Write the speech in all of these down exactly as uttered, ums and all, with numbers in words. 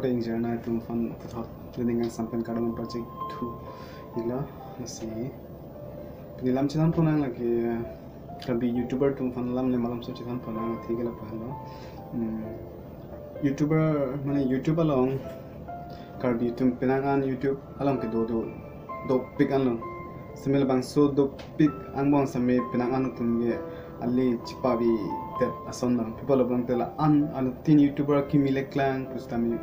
Ingjir nangtum aphan puthot le ning kangsam pen kardom pajir thu ila nasi. Pini alam chethan pon nang lake Karbi YouTuber atum aphan alam le malomso chethan pon nang thik la pahalo. Hmm. YouTuber mane YouTube along Karbi atum penang an YouTube along kedo do dopik anlo. Seme labangso dopik angbong seme penang an atum ke ale chepavidet ason lo. People abang te la-an anuttin YouTuber kimi le klang pusitame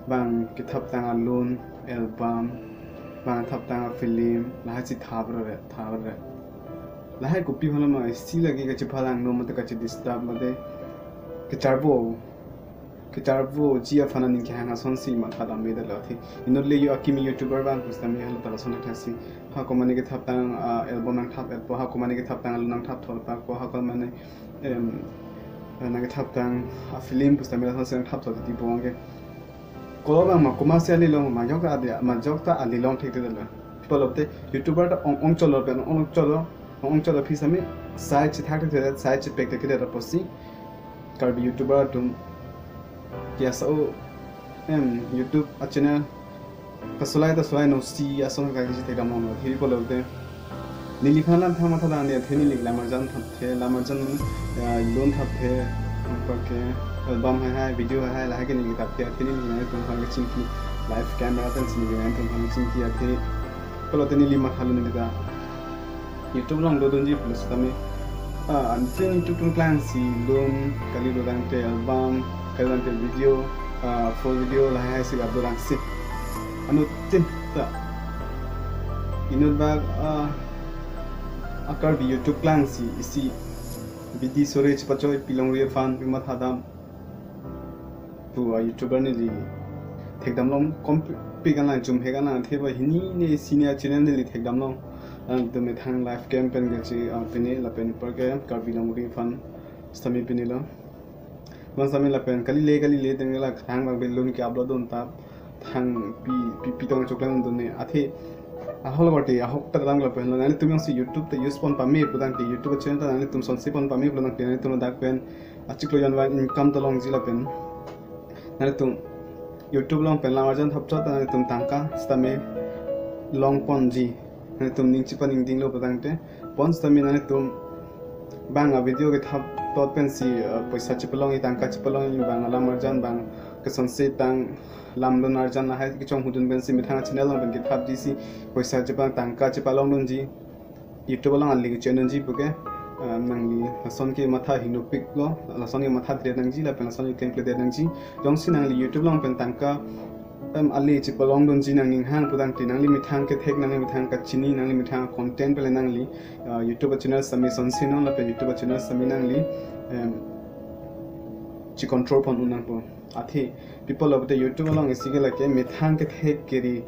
bang kethap tang alun, album, bang thap tang afilm, lahai si thap re, thap re. Lahai kopi aphan lo ma isi lake kachephalang no mate kache disturb mate kecharbo kecharboji aphan aning kehang asonsi matha dam me dalo thi. Inut le yo akimi YouTuber bang pusitame halo ta lason athasi. Ha komane kethap tang, ah, album nangthap etpo, ha komane kethap tang alun nangthap thol pa ko, ha komane, em, nangkethap tang afilm pusitame lasonsi nangthap thol ti po anke. Kolo bang ma komatsi ale long ma jok ta ade, ma jok ta ale long thekthedetlo. People abang te YouTuber ta ong ong cholo pen ong ong cholo, ong ong cholo aphi seme sai chethak thekthedet, sai chepek thekthedet apotsi Karbi YouTuber atum ke asa o, em, YouTube a channel kasolai ta solai nosi ason ka kisi thekdam long lo. Thiri pulote neliphan lam thang matha dang dia the neli lam arjan thapthe, lam arjan, eh, lun thapthe, anparke album haihai, video haihai, lahai ke neli thapthe, the neli nangtum aphan kachingki, live camera pen si neli nangtum aphan kachingki athe pulote neli matha lun neli ta YouTube along dodunji pusitame, ah, ansin YouTube atum klangsi lun kali dodang te album, kali dodang te video, ah, full video lahai si upload angsi. Anuttin ta. Inut bak, ah, a Karbi YouTube klangsi isi bidi sore chepachoi pilongri aphan matha dam pu a YouTuber neli thekdam long, kompik an lang, jumhek an lang, theba hini ne sini a channel neli thekdam long. Nangtum methang live cam pen kachi, ah, pine lapen parke Karbi longri aphan sitame pine lo. Bang sitame lapen kali le, kali le teng la thang bang belun ke upload dun ta thang pi, pi, pi tong choklang dun ne. Athe ahol korte, ahok ta lang lapen lo. Nangtum jongsi YouTube ta use pon pame putangte, YouTube channel ta nangtum sonsi pon pame putangte, nangtum dak pen achiklo jon van income ta longji lapen nangtum YouTube along pen lam arjan thap chot nangtum tangka sitame long ponji. Nangtum ning chepaningding lo putangte, pon sitame nangtum bang a video kethap tot pensi, eh, poisa chepalongji, tangka chepalongji, bang a lam arjan, bang kesonsi tang lam lun arjan lahai kechonghudun pensi methang a channel along pen kethapji si poisa chepang, tangka chepalongdunji. YouTube along ale kechonunji puke, ah, nangli lason ke matha hingnopik lo, lason ke matha dre nangji lapen lason ke klem kledet nangji. Jongsi nangli YouTube along pen tangka, em, ale chepalongdunji nangning hang putangte nangli methang kethek, nangli methang kachini, nangli methang content pen le nangli, ah, YouTube channel sitame sonsi non lapen YouTube channel sitame nangli, em, che control pon un nangpo. Athe people abang te YouTube along isi ke lake methang kethek keri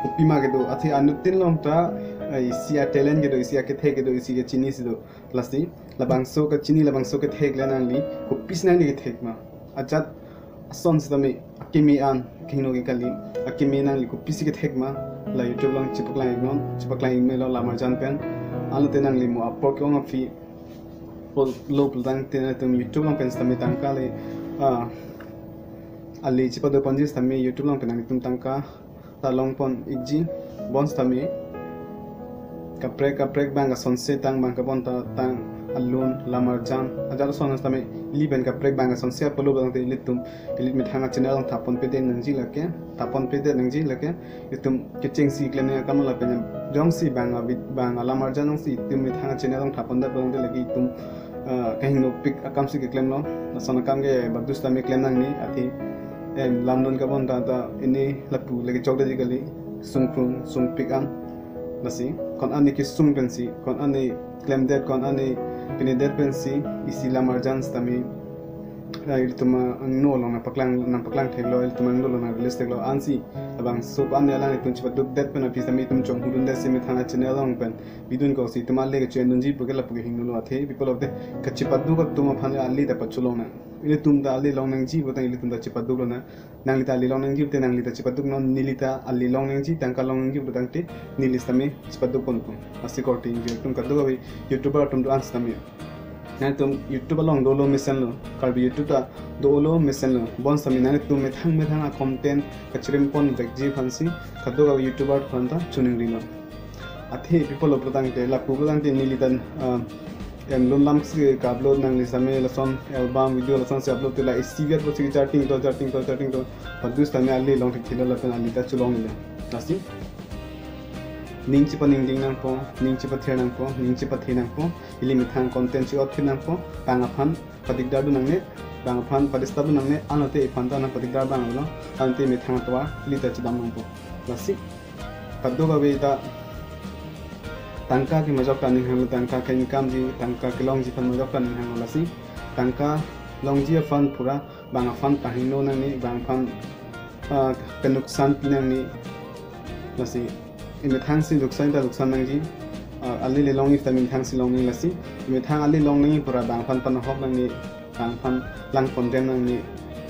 kopima kedo. Athe anuttin along ta, eh, isi a talent kedo, isi a kethek kedo, isi kechini si do. Lasi labangso kechini, labangso kethek le nangli kopisi nangli kethek ma. Ajat ason sitame akimi an kehingno ke kali, akimi nangli kopisi kethek ma, la YouTube along chepaklang iknon, chepaklang ik melo lam arjan pen. Anlote nangli mo apor ke-ong aphi pol lo pulotangte nangtum YouTube along pen sitame tangka le, ah, ale chepado ponji sitame YouTube along pen nangtum tangka ta long pon ikji. Bonsitame kaprek kaprek bang kasonse tang, bang kabon ta tang, alun, lam arjan, ajat ason sitame ili pen kaprek bang kasonse apot lo pulotangte ilitum, ili methang a channel along thap ponpedet nangji lake, thap ponpedet nangji lake. Itum kechengsi klem nang akam lapen jongsi bang a vid-, bang a lam arjan jongsi itum methang a channel along thap pondet pulotangte lake itum, ah, kahingnopik akam si keklem lo. Lason akam ke badusta me klem nangne, athe, em, lam lun kabon ta ta ini lapu lake chokdetji kali, sungkrung sungpik an. Lasi ko-an ne kesung pensi, ko-an ne klemdet, ko-an ne pinedet pensi isi lam arjan sitame, ah, ilitum angno along nangpaklang, nangpaklang theklo, ilitum angno along nang release theklo. Ansi labangso ko-an ne alanglitum chepadukdet pen aphi sitame itum chonghudundet si methang a channel along pen bidun ko si itum ale kechondunji puke lapu kehingno lo. Athe people abang te kachepaduk atum aphan le ale ta pacholong nang. Ilitum ta ale long nangji pulotang ilitum ta chepaduk lonang. Nangli ta ale long nangji pulotangte nangli ta chepaduk non, neli ta ale long nangji, tangka long nangji pulotangte neli sitame chepaduk ponpo. Lasi korte ingjir atum kadokave YouTuber atum do-an sitame Nangtum YouTube along dolo mesenlo, Karbi YouTube ta dolo mesenlo. Bonsitame nangtum methang methang a-content kachirimpon vekji aphansi kadokave YouTuber aphanta choningrilo. Athe pi pulo pulotangte, lapu pulotangte neli tan, ah, em, lun lam si ka-upload nangne sitame lason album video lasonsi upload tila isi biat pusi charting to, charting to, charting to. Padus tame ali long thekthelo lapen ali ta cholongle. Lasi ning chepaningding nangpo, ning chepathir nangpo, ning chepathe nangpo. Ili methang content chi-otthir nangpo, bang aphan padigdar dun nangne, bang aphan padisturb dun nangne, anlote iphanta nang padigdar bang lo, anlote methang atovar ili ta chedam nangpo. Lasi kadokave ta tangka ke majok ta ning hanglo, tangka ke-income ji, tangka kelongji aphan majok ta ning hanglo. Lasi tangka longji aphan pura bang aphan pahingno nangne, bang aphan, ah, kenuksan pi nangne. Lasi imethangsi luksan ta luksan nangji, ah, ali le longji ta imethangsi long nangji. Lasi imethang ali long nangji pura bang aphan panahok nangne, bang aphan lang condemn nangne,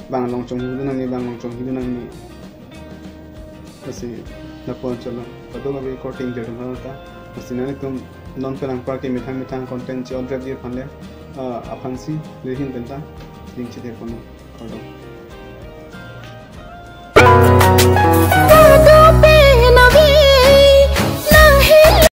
bang along chonghi dun nangne, bang along chonghi dun nangne. Lasi lapu-an cholo. Kadokave korte ingjir atum aphanta. Lasi nangtum non pen anparke methang methang content chi-otrepji aphan le, ah, aphansi rirhin penta ning chedepon. Kardom.